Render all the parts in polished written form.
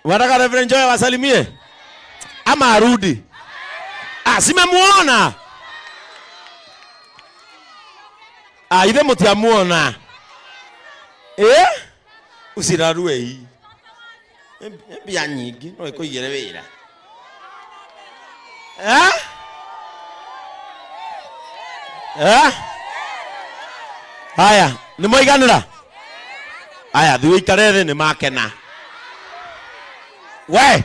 Unataka Reverend Joy awasalimie? Ama arudi? Ah, simemuona. Ah, ithe mutiamuona. Eh? Usirarue hii. Mbia nyingi no ikuigire wira. Eh? Eh? Haya, ni moiganira? Haya, thiĩ ũikare thĩ nĩ makena. We!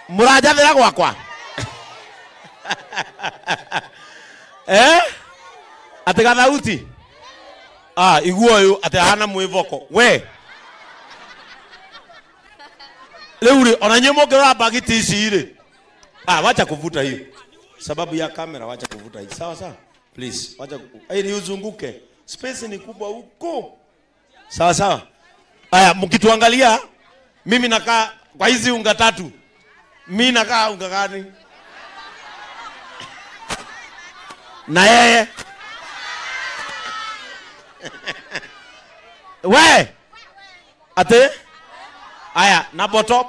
Mũranjathĩra gwakwa? Eh? Atĩ gathauti? Ah, igua ũyũ atĩ ahana mwĩvoko. We! Rĩu rĩ, ona inyuĩ mũngĩrora mbagiti ici rĩ. Ah, wacha kuvuta hiyo. Sababu ya kamera, wacha kuvuta hii. Sawa sawa? Please, wacha ili uzunguke. Space ni kubwa huko. Sawa sawa. Aya, mkituangalia mimi nakaa kwa hizi unga tatu. Mimi nakaa unga gani? Na yeye. We! Ate? Aya, na botop.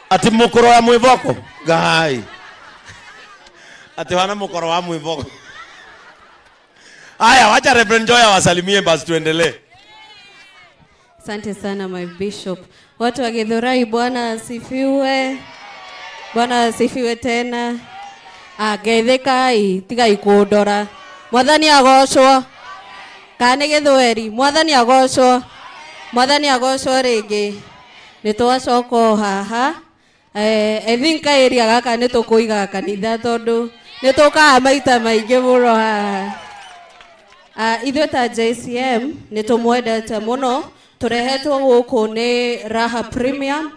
Ati mukoro wa mwivoko. Gai. Ati wana mukoro wa mwivoko. Aya, wacha Reverend Joy awasalimie basi tuendelee. Asante sana my bishop. Watu wa Githurai, Bwana asifiwe. Bwana asifiwe tena. Ah, geithĩkai, tigai kũndora. Mwathani agocwo. Kana nĩ Gĩthweri, Mwathani agocwo. Mwathani agocwo rĩngĩ. Nĩ twacoka o haha. I think area gaka nĩ tũkũiga kanitha tondũ nĩ tũkaga maita maingĩ mũno haha. Ithuĩ ta JCM nĩ tũmwendete mũno. Tũrehetwo gũkũ nĩ Raha Premium.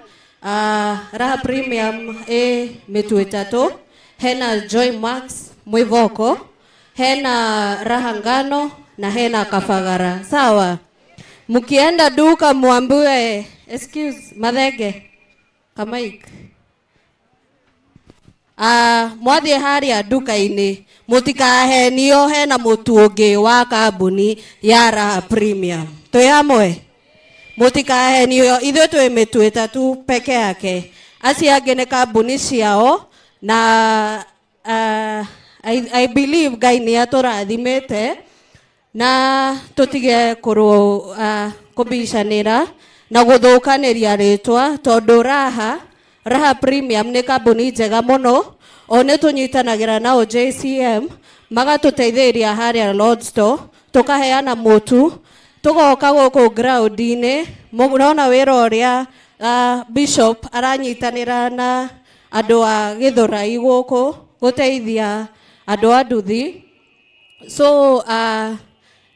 Raha Premium ĩ mĩtu ĩtatũ. Hena Joy Max mwĩvoko, hena Raha Ngano na hena Kafagara. Sawa? Mkienda duka mwambiwe, excuse Mathenge Kamaik. Mwathiĩ harĩa duka-inĩ mũtikahenio, hena mũtu ũngĩ wa kambuni ya Raha Premium. Twĩ hamwe? Mũtikahenio, ithuĩ twĩ mĩtu ĩtatũ peke yake. Acio angĩ nĩ kambuni ciao na I believe Ngai nĩ atũrathimĩte na tũtige kũbicanĩra na gũthũkanĩria rĩtwa tondũ Raha Premium nĩ kambuni njega mũno. O nĩ tũnyitanagĩra nao JCM magatũteithĩrĩria harĩa Lord Store, tũkaheana mũtu, tũgoka gũkũ ground-inĩ. Mũrona wĩra ũrĩa Bishop aranyitanĩra na andũ a Githurai gũkũ gũteithia andũ a nduthi. So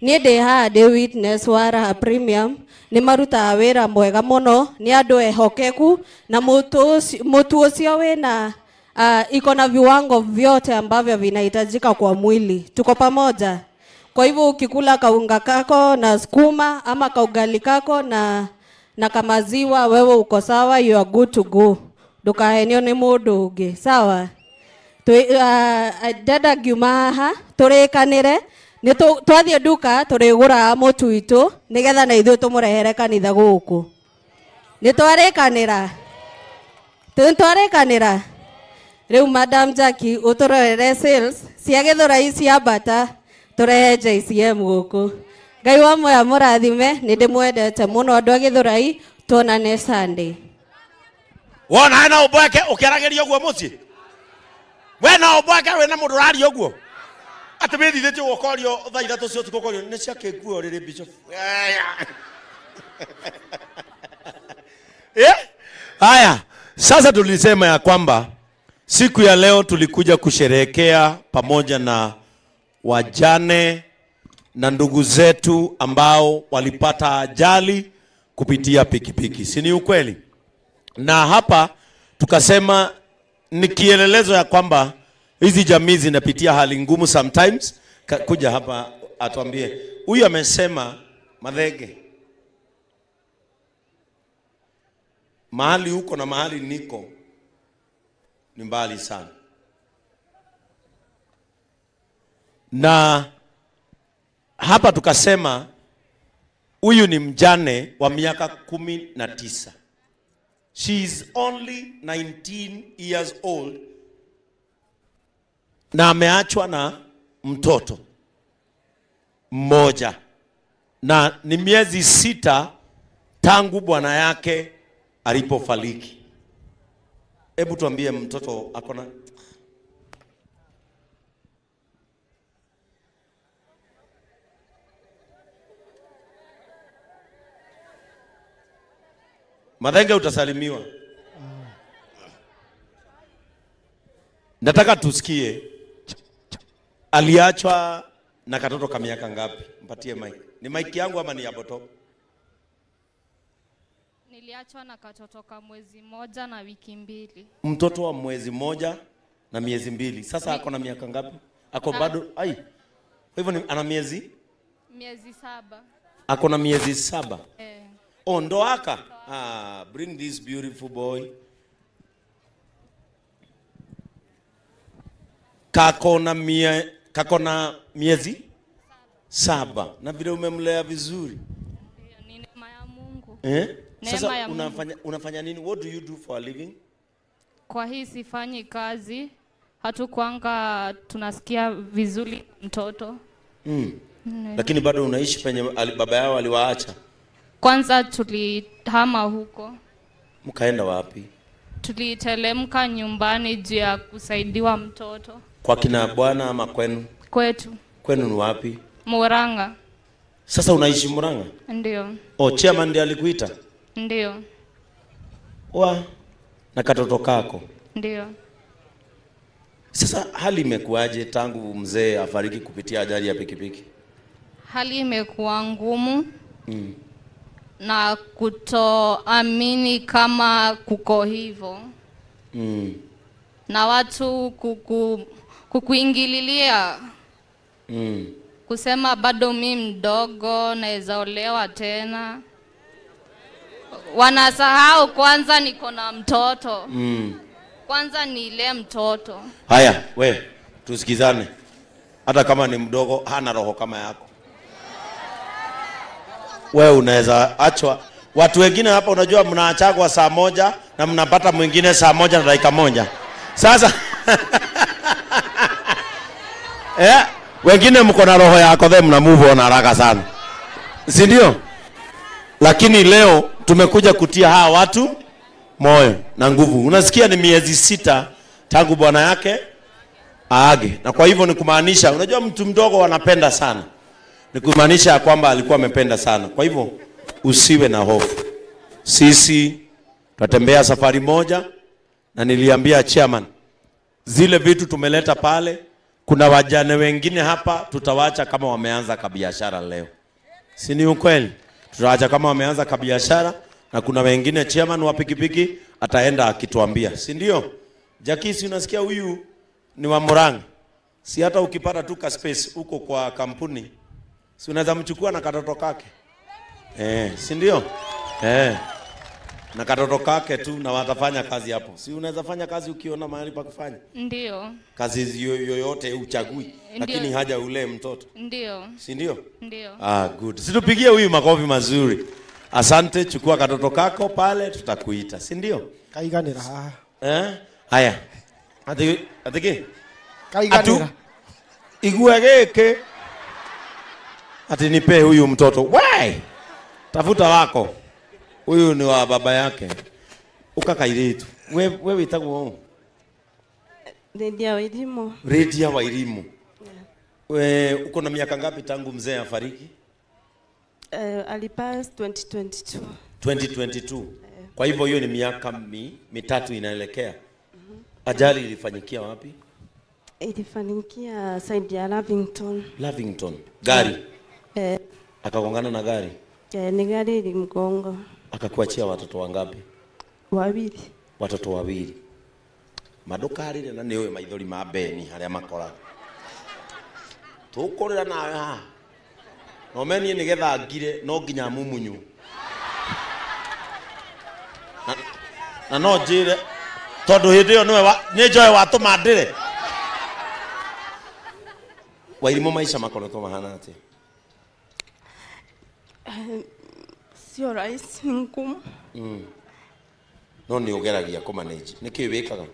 niĩ ndĩ haha ndĩ witness wa Raha Premium. Nĩ marutaga wĩra mwega mũno, nĩ andũ ehokeku na mũtu ũcio wĩna iko na viwango vyote ambavyo vinahitajika kwa mwili. Tuko pamoja? Kwa hivyo ukikula kaunga kako na sukuma ama kaugali kako na kamaziwa, wewe uko sawa, you are good to go. Ndukahenio nĩ mũndũ ũngĩ. Sawa? Ndenda ngiuma haha tũrĩkanĩre nĩ twathiĩ nduka tũrĩgũraga mũtu witũ nĩgetha na ithuĩ tũmũrehere kanitha gũkũ. Nĩ twarĩkanĩra? Nĩ twarĩkanĩra? Rĩu Madam Jackie ũtũrorere sales cia Githurai ciambata tũrehe JCM gũkũ. Ngai wa muoyo mũrathime, nĩ ndĩmwendete mũno andũ a Githurai, tuonane Sunday. Wona hena ũmbweke ũkĩaragĩria ũguo mũciĩ? We no ũmbweke wĩna mũndũ ũraria ũguo? Atĩ wĩthithĩtie ũguo ũkorio thaa ithatũ cia ũtukũ ũkorio nĩ cia kĩnguo rĩrĩ Bishop. Eh? Haya, sasa tulisema ya kwamba siku ya leo tulikuja kusherehekea pamoja na wajane na ndugu zetu ambao walipata ajali kupitia pikipiki. Si ni ukweli? Na hapa tukasema ni kielelezo ya kwamba hizi jamii zinapitia hali ngumu sometimes. Kuja hapa atuambie. Huyu amesema Mathenge, mahali huko na mahali niko ni mbali sana. Na hapa tukasema huyu ni mjane wa miaka 19. She is only 19 years old na ameachwa na mtoto mmoja, na ni miezi 6 tangu bwana yake alipofariki. Hebu tuambie, mtoto akona Mathenge, utasalimiwa. Nataka tusikie aliachwa na katoto ka miaka ngapi? Mpatie mic. Ni mic yangu ama ni ya Botop? Niliachwa na katoto ka mwezi 1 na wiki 2. Mtoto wa mwezi 1 na miezi 2. Sasa ako na miaka ngapi? Ako bado ai. Kwa hivyo ana miezi? Miezi 7. Ako na miezi 7. Oh, ndo aka. Ah, bring this beautiful boy. Kako na miezi 7. Na vile umemlea vizuri. Ni neema ya Mungu. Eh? Neema Sasa ya Mungu. unafanya nini? What do you do for a living? Kwa hii sifanyi kazi. Hatukuanga tunasikia vizuri mtoto. Lakini bado unaishi penye baba yao aliwaacha. Kwanza tulihama huko. Mkaenda wapi? Tulitelemka nyumbani juu ya kusaidiwa mtoto. Kwa kina bwana ama kwenu? Kwetu. Kwenu ni wapi? Murang'a. Sasa unaishi Murang'a? Ndio. Oh, chairman ndiye alikuita? Ndio. Wa na katoto kako. Ndio. Sasa hali imekuwaje tangu mzee afariki kupitia ajali ya pikipiki? Hali imekuwa ngumu. Na kutoamini kama kuko hivyo. Na watu kukuingililia. Kusema bado mi mdogo naweza olewa tena. Wanasahau kwanza niko na mtoto. Kwanza nile mtoto. Haya, we tusikizane. Hata kama ni mdogo hana roho kama yako. We unaweza achwa. Watu wengine hapa unajua mnaachagwa saa 1 na mnapata mwingine saa 1 na dakika 1. Sasa wengine mko na roho yako then mna move on haraka sana. Si ndio? Lakini leo tumekuja kutia hawa watu moyo na nguvu. Unasikia ni miezi 6 tangu bwana yake aage. Na kwa hivyo ni kumaanisha, unajua mtu mdogo wanapenda sana. Ni kumaanisha kwamba alikuwa amependa sana. Kwa hivyo usiwe na hofu. Sisi tutatembea safari moja, na niliambia chairman zile vitu tumeleta pale, kuna wajane wengine hapa tutawacha kama wameanza kabiashara leo. Si ni ukweli? Tutaacha kama wameanza kabiashara, na kuna wengine chairman wa pikipiki ataenda akituambia, si ndio? Jackie, si unasikia huyu ni wa Murang'a. Si hata ukipata tu ka space huko kwa kampuni, si unaweza mchukua na katoto kake. Si ndio? Na katoto kake tu, na watafanya kazi hapo. Si unaweza fanya kazi ukiona mahali pa kufanya? Ndio. Kazi yoyote uchagui, lakini haja ule mtoto. Ndio. Si ndio? Ndio. Ah, good. Situpigie huyu makofi mazuri. Asante, chukua katoto kako pale, tutakuita. Si ndio? Kaiganira haha. Haya. Atiki. Kaiganira. Igua geke. Ati nipe huyu mtoto. Why? Tafuta wako. Huyu ni wa baba yake. Ukakairitu. Wewe itakuwa Lydia Wairimu. Lydia Wairimu. We uko na miaka ngapi tangu mzee afariki? Alipass 2022. 2022. Kwa hivyo hiyo ni miaka mitatu inaelekea. Ajali ilifanyikia wapi? Ilifanyikia side ya Lavington. Lavington. Gari. Akagongana na gari. Ni gari ilimgonga. Akakuachia watoto wangapi? Wawili. Watoto wawili. Madukarire na niwe maithori ma Beni haria makoraga. Tukorera nawe haha. No menie nigetha ngire no nginya mumunyu. Na no njire tondu hindi iyo niwe ni njoe watuma ndire. Wairimu maisha makoretwo mahana atia? Sio rahisi, ni ngumu. No nĩ ũgeragia kũmanage. Nĩkĩ wĩkaga?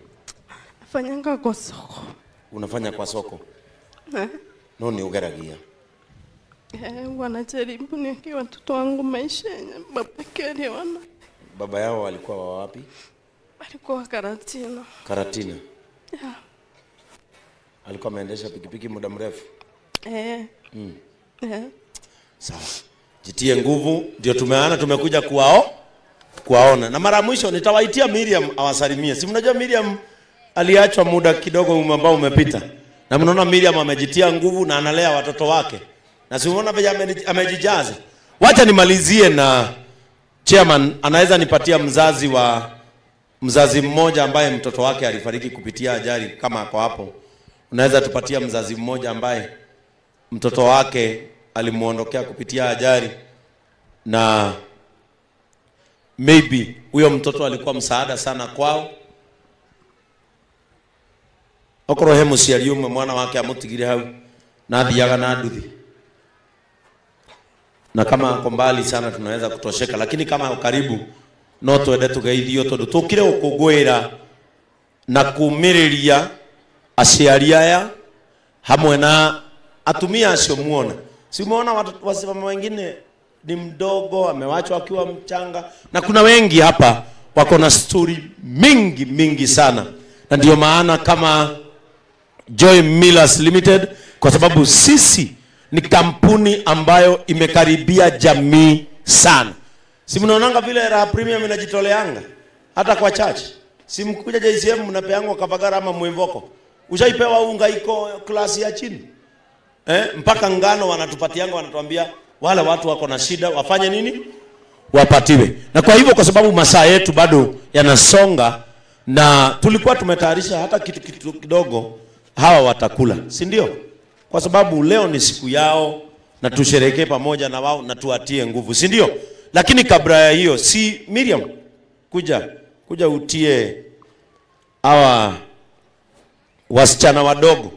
Fanyanga kwa soko. Unafanya kwa soko? No nĩ ũgeragia. Wanajaribu niweke watoto wangu maisha yenye babake aliona. Baba yao walikuwa wa wapi? Alikuwa Karatina. Karatina. Yeah. Alikuwa ameendesha pikipiki muda mrefu. Sawa. Jitie nguvu, ndio tumeana tumekuja kuwaona. Na mara mwisho nitawaitia Miriam awasalimie. Si mnajua Miriam aliachwa muda kidogo ambao umepita. Na mnaona Miriam amejitia nguvu na analea watoto wake. Na si unaona vile amejijaza. Wacha nimalizie na chairman anaweza nipatia mzazi mmoja ambaye mtoto wake alifariki kupitia ajali kama ako hapo. Unaweza tupatia mzazi mmoja ambaye mtoto wake alimuondokea kupitia ajali, na maybe huyo mtoto alikuwa msaada sana kwao. Okorwo he muciari umwe mwana wake amutigire hau na athiaga na nduthi, na kama ako mbali sana tunaweza kutosheka, lakini kama ako karibu no twende tugeithio tondu tukire gukungwira na kumiriria aciari aya hamwe na atumia acio muona. Si umeona wasimama wengine ni mdogo amewachwa akiwa mchanga, na kuna wengi hapa wako na story mingi mingi sana, na ndio maana kama Joy Millers Limited, kwa sababu sisi ni kampuni ambayo imekaribia jamii sana. Si mnaonanga vile Raha Premium inajitoleanga hata kwa church. Si mkuja JCM mnapeangwa kavagara ama mwivoko. Ushaipewa unga iko klasi ya chini. Mpaka ngano wanatupatianga, wanatuambia wale watu wako na shida wafanye nini? Wapatiwe. Na kwa hivyo kwa sababu masaa yetu bado yanasonga na tulikuwa tumetayarisha hata kitu kidogo hawa watakula, si ndio? Kwa sababu leo ni siku yao na tusherehekee pamoja na wao na tuatie nguvu, si ndio? Lakini kabla ya hiyo, si Miriam kuja utie hawa wasichana wadogo.